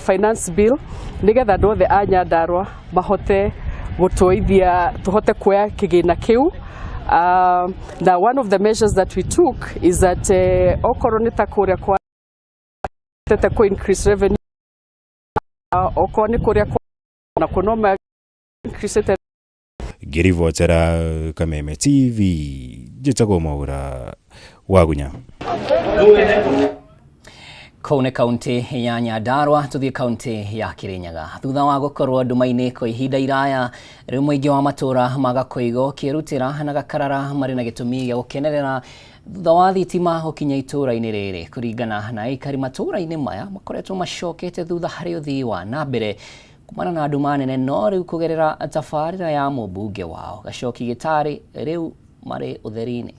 Finance Bill nigetha andũ othe a Nyandarua mahote gũtũithia tũhote kuoya kĩgĩna kĩu. Na one of the measures that we took is that okorwo nĩ ta kũrĩa kwa tete ku increase revenue, okorwo nĩ kũrĩa kwa nakuo no ma increase. Ngĩribotera Kameme TV, njĩtagwo Mwaura Wagunya. Kũu nĩ kaunti ya Nyandarua, tũthiĩ kaunti ya Kirinyaga. Thutha wa gũkorwo nduma-inĩ kwa ihinda iraya, rĩu mũingĩ wa matũũra ma Gakoigo, Kĩrutĩra na Gakarara marĩ na gĩtũmi gĩa gũkenerera thutha wa thitima gũkinya itũũra-inĩ rĩrĩ. Kũringana na aikari matũũra-inĩ maya, makoretwo macokete thutha harĩ ũthii wa na mbere kumana na nduma nene, no rĩu kũgerera tabarĩra ya mũmbunge wao Gacoki Gĩtarĩ, rĩu marĩ ũtheri-inĩ.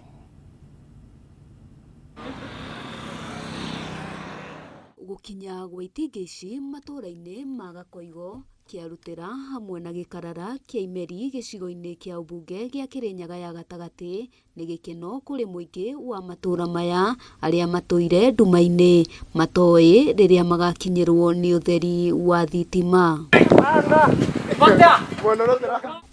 Gũkinya gwa itingĩ ici matũũra-inĩ ma Gakoigo, Kĩarutĩra hamwe na Gĩkarara kĩa Imeri gĩcigo-inĩ kĩa ũmbunge gĩa Kĩrĩnyaga ya gatagatĩ nĩ gĩkeno kũrĩ mũingĩ wa matũũra maya arĩa matũire nduma-inĩ matoĩ rĩrĩa magakinyĩrwo nĩ ũtheri wa thitima.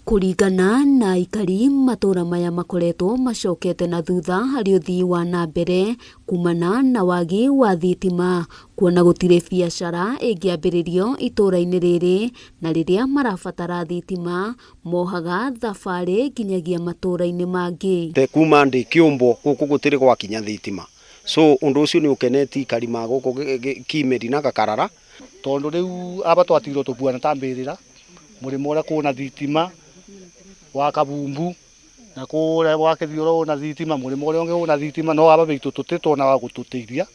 Kũringana na aikari, matũũra maya makoretwo macokete na thutha harĩ ũthii wa na mbere kumana na wagi wa thitima, kuona gũtirĩ biacara ĩngĩambĩrĩrio itũũra-inĩ rĩrĩ, na rĩrĩa marabatara thitima mohaga thabarĩ nginyagia matũũra-inĩ mangĩ. Kuma ndĩ kĩũmbwo gũkũ gũtirĩ gwakinya thitima, so ũndũ ũcio nĩ ũkenetie aikari ma gũkũ Kimeri na Gakarara. Tondũ rĩu aba twatigirwo tũbuana ta mbĩrĩra, mũrĩmo ũrĩa kwĩna thitima wa Kabumbu na kũrĩa gwa Kĩthiũrũ wĩna thitima, mũrĩmo ũrĩa ũngĩ wĩna thitima, no aba baitũ tũtirĩ twona wa gũtũteithia.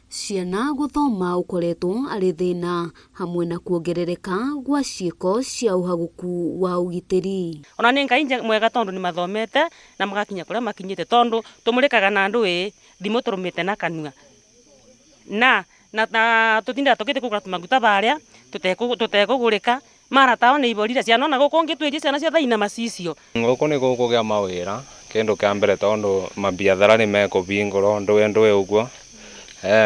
Ciana gũthoma ũkoretwo arĩ thĩna hamwe na kuongerereka gwa ciĩko cia ũhagũku wa ũgitĩri. Ona nĩ Ngai mwega tondũ nĩ mathomete na magakinya kũrĩa makinyĩte, tondũ tũmũrĩkaga na andũ ĩ thimũ tũrũmĩte na kanua na tũtindaga tũgĩthiĩ kũgũra tũmaguta barĩa tũtekũgũrĩka mara tao nĩ iborire ciana ona gũkũ ũngĩtuĩria ciana ciothe ina macicio. Gũkũ nĩ gũkũgĩa mawĩra kĩndũ kĩa mbere tondũ mabiathara nĩ mekũbingũrwo ndũĩ ndũĩ ũguo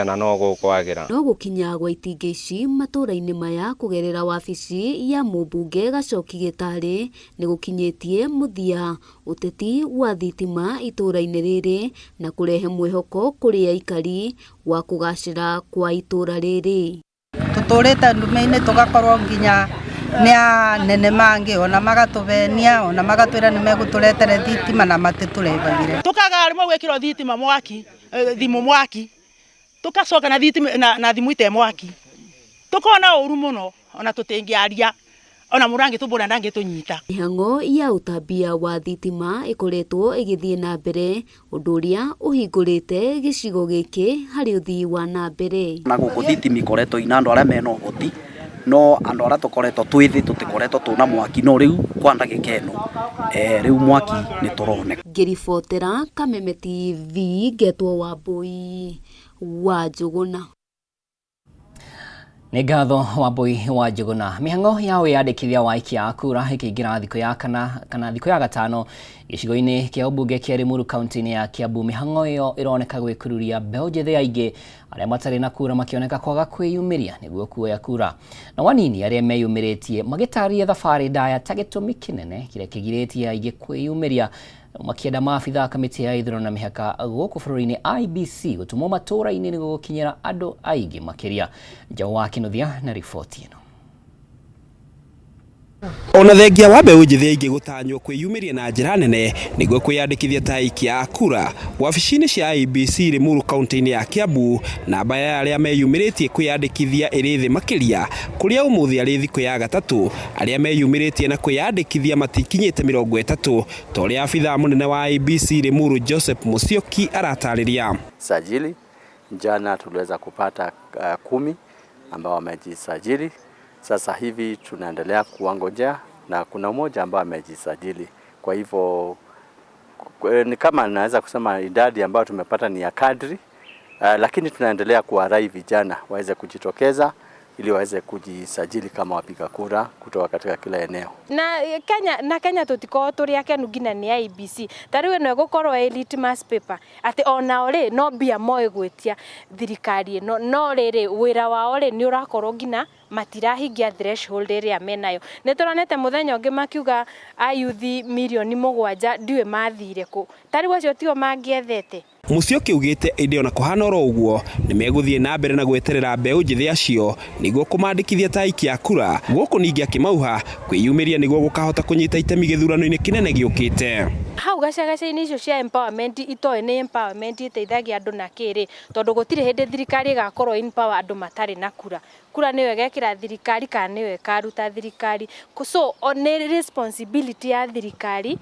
na no gũkwagĩra. No gũkinya gwa itingĩ ici matũũra-inĩ maya kũgerera wabici ya mũmbunge Gacoki Gĩtarĩ nĩ gũkinyĩtie mũthia ũteti wa thitima itũũra-inĩ rĩrĩ na kũrehe mwĩhoko kũrĩ aikari wa kũgacĩra kwa itũũra rĩrĩ. Tũtũrĩte ndume-inĩ tũgakorwo nginya nĩ anene mangĩ ona magatũbenia ona magatwĩra nĩ megũtũretere thitima na matitũrehagĩre. Tũkaga rĩmwe gwĩkĩrwo thitima mwaki, thimũ mwaki, tũgacoka na thitima na thimũ ite mwaki, tũkona ũru mũno ona tũtingĩaria ona mũndũ angĩtũbũra ndangĩtũnyita. Mĩhang'o ya ũtambia wa thitima ĩkoretwo ĩgĩthiĩ na mbere, ũndũ ũrĩa ũhingũrĩte gĩcigo gĩkĩ harĩ ũthii wa na mbere. Na gũkũ thitima ikoretwo ina andũ arĩa mena ũhoti, no andũ arĩa tũkoretwo twĩ thĩ tũtikoretwo twĩna mwaki, no rĩu kwa ndagĩka ĩno rĩu mwaki nĩ tũroneka. Ngĩribotera Kameme TV ngetwo Wambũi wa Njũgũna. Nĩ ngatho Wambũi wa Njũgũna. Mĩhang'o ya wĩyandĩkithia wa aikia a kura ĩkĩingĩra thikũ ya kana kana thikũ ya gatano gĩcigo-inĩ kĩa ũmbunge kĩa Limuru kaunti-inĩ ya Kiambu. Mĩhang'o ĩyo ĩroneka gwĩkururia mbeũ njĩthĩ aingĩ arĩa matarĩ na kura makĩoneka kwaga kwĩyumĩria nĩguo kuoya kura. Na wanini arĩa meyumĩrĩtie magĩtarĩria thabarĩ ndaya ta gĩtũmi kĩnene kĩrĩa kĩgirĩtie aingĩ kwĩyumĩria, makĩenda maabitha a kamĩtĩ ya ithurano na mĩhaka gũkũ bũrũri-inĩ IEBC gũtũmwo matũũra-inĩ nĩguo gũkinyĩra andũ aingĩ makĩria. Njaũ wa Kĩnuthia na riboti ĩno. Ona thengia wa mbeũ njĩthĩ aingĩ gũtanywo kwĩyumĩria na njĩra nene nĩguo kwĩyandĩkithia ta aikia a kura wabici-inĩ cia IEBC Limuru kaunti-inĩ ya Kiambu, namba ya arĩa meyumĩrĩtie kwĩyandĩkithia ĩrĩ thĩ makĩria, kũrĩa ũmũthĩ arĩ thikũ ya gatatũ arĩa meyumĩrĩtie na kwĩyandĩkithia matikinyĩte 30 ta ũrĩa abithaa mũnene wa IEBC Limuru Joseph Musyoki aratarĩria. Sajili jana tuliweza kupata 10 ambao wamejisajili. Sasa hivi tunaendelea kuwangojea na kuna mmoja ambaye amejisajili. Kwa hivyo ni kama naweza kusema idadi ambayo tumepata ni ya kadri, lakini tunaendelea kuwarai vijana waweze kujitokeza ili waweze kujisajili kama wapiga kura kutoka katika kila eneo. Na Kenya tutikorwo turi akenu nginya ni IEBC ta riu ĩno ĩgũkorwo ĩ litmus paper atĩ onao rĩ no mbia moĩ gwĩtia thirikari ĩno, no rĩrĩ wĩra wao rĩ nĩ ũrakorwo nginya Matirahingia threshold ĩrĩa menayo. Nĩ tũronete mũthenya ũngĩ makiuga ayuthi mirioni 7, ndiũĩ mathire kũ. Ta rĩu acio tio mangĩethete. Musyoki augĩte ĩndĩ ona kũhana oro ũguo, nĩ megũthiĩ na mbere na gweterera mbeũ njĩthĩ acio nĩguo kũmandĩkithia ta aikia a kura, gũkũ ningĩ akĩmauha kwĩyumĩria nĩguo gũkahota kũnyita itemi gĩthurano-inĩ kĩnene gĩũkĩte. Hau gacagaca-inĩ icio cia empowerment, itoĩ nĩ empowerment ĩteithagia andũ na kĩrĩ, tondũ gũtirĩ hĩndĩ thirikari ĩgakorwo in power andũ matarĩ na kura. Kura nĩyo ĩgekĩra thirikari kana nĩyo ĩkaruta thirikari. So nĩ responsibility ya thirikari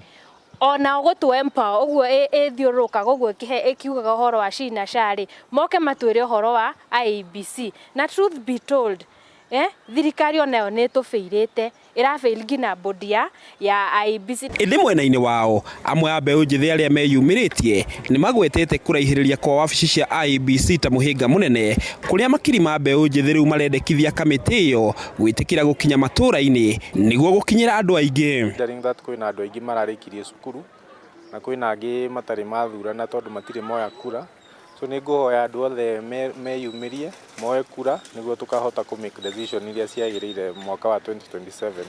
onao gũtũ empower. Ũguo ĩthiũrũrũkaga ũguo ĩkiugaga ũhoro wa SHI na SHA rĩ, moke matwĩre ũhoro wa IEBC. Na truth be told, thirikari onayo nĩ ĩtũbĩirĩte, ĩrabail nginya bodi ya IEBC. Ĩndĩ mwena-inĩ wao, amwe a mbeũ njĩthĩ arĩa meyumĩrĩtie nĩ magwetete kũraihĩrĩria kwa wabici cia IEBC ta mũhĩnga mũnene, kũrĩa makiri ma mbeũ njĩthĩ rĩu marendekithia kamĩtĩ ĩyo gwĩtĩkĩra gũkinya matũũra-inĩ nĩguo gũkinyĩra andũ aingĩ. Considering that kwĩna andũ aingĩ mararĩkirie cukuru na kwĩna angĩ matarĩ mathurana tondũ matirĩ moya kura, so nĩ ngũhoya andũ othe meyumĩrie moe kura nĩguo tũkahota kũ make decision iria ciagĩrĩire mwaka wa 2027.